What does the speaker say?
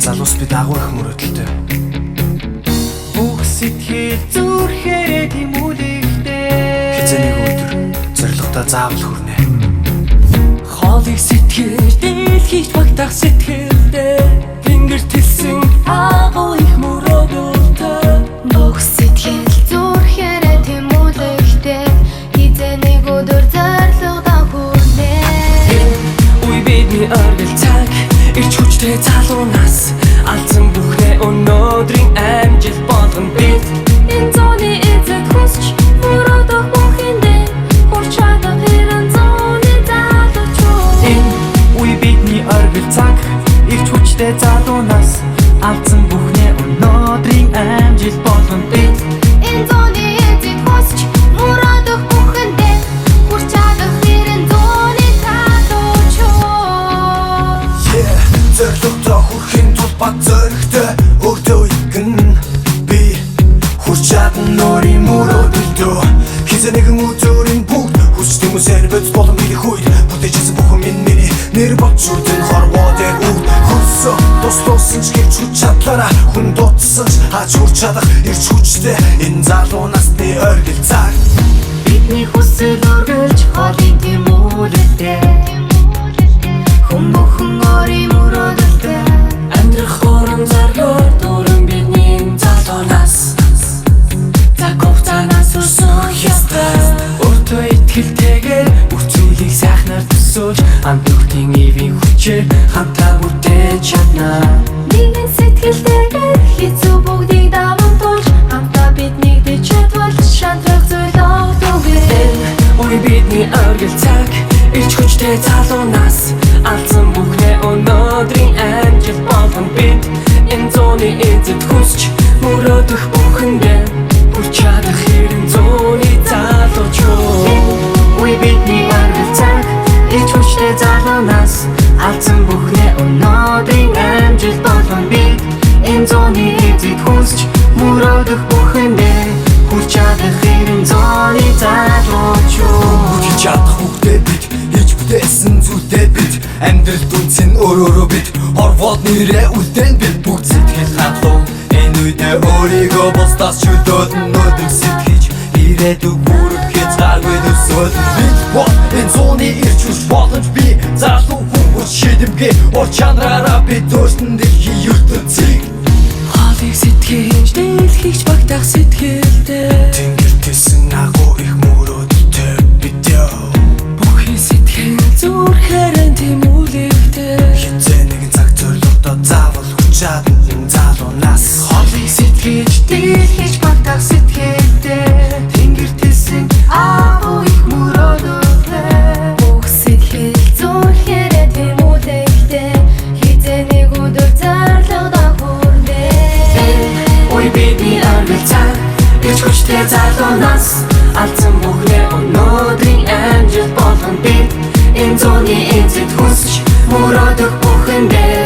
Залуус бид агуу их мөрөөдөлтэй. Бүх сэтгэл зүрхээрээ тэмүүлэхтэй. Хэзээ нэг өдөр зорилгодоо заавал хүрнэ. Хоолыг сэтгэл дэлхийд багтах сэтгэлдээ. Тэнгэр тэлсэн агуу их мөрөөдөлтэй. Бүх сэтгэл зүрхээрээ тэмүүлэхтэй. Хэзээ нэг өдөр зорилгодоо хүрнэ. Үе бидний оргил цаг, эрч хүчтэй залуу нас. Алдсан бүхнээ өнөөдрийн амжилт болгоно бид. Энэ зууны эзэд хүсч мөрөөдөх бүхэндээ хүрч чадах 90 зууны залуучууд. Энэ үе бидний оргил цаг, эрч хүчтэй залуу нас. Алдсан бүхнээ өнөөдрийн амжилт болгоно бид. Энэ зууны эзэд хүсч мөрөөдөх бүхэндээ хүрч чадах 90 зууны залуучууд. Yeah, зорилгодоо хүрэхийн тулд бат зоригтой өөртөө итгэн. Би хүрч чадна өөрийн мөрөөдөлдөө. Хэзээ нэгэн өдөр энэ бүгд хүсч тэмүүлсээр бодит болон биелэх үед бүтээжсэн бүхэн минь миний нэр болж үлдэнэ хорвоо дээр үд. Хөлсөө туслуулсан ч гэрч хүч чадлаараа хүн дутсан ч хаач хүрч чадах эрч хүчтэй энэ залуу насны оргил цаг. Бидний хүсэл үргэлж хоолын тэмүүлэлтэй. Хүн бүхэн өөрийн мөрөөдөлтэй. Амьдрах урам зоригоор дүүрэн бидний залуу нас. Цаг хугацаанаас өсөх ёстой. Өөртөө итгэлтэйгээр бүх зүйлийг сайхнаар төсөөлж, хамт нөхдийн ивийн хүчээр хамтаа бүтээж чадна. Нэгэн сэтгэлтэйгээр хэцүү бүгдийг даван туулж, хамтаа бид нэгдэж чадвал шантрах зүйл огтгүй. Энэ үе бидний оргил цаг, эрч хүчтэй залуу нас. Алдсан бүхнээ өнөөдрийн амжилт болгоно бид. Энэ зууны эзэд хүсч мөрөөдөх бүхэндээ хүрч чадах 90 зууны залуучууд. Үе бидний оргил цаг, эрч хүчтэй залуу нас. Алдсан бүхнээ өнөөдрийн амжилт болгоно бид. Энэ зууны эзэд хүсч мөрөөдөх бүхэндээ хүрч чадах 90 зууны залуучууд. Хийж чадах хүүхдээ бид, хийж бүтээсэн зүйлтэй бид. Амьдрал үнцэн өөр өөрөө бид. Хорвоод нэрээ үлдээн бид. Бүгд сэтгэл хангалуун энэ үедээ өөрийгөө бусдаас чөлөөлнө. Өнөөдөр сэтгэж ирээдүйг бүрэх хязгааргүй төсөөлнө. Бид бол энэ зууны эрч хүч боломж. Би залуу хүмүүс шийдэмгий ур чанараараа бид өөрсдөн дэлхий.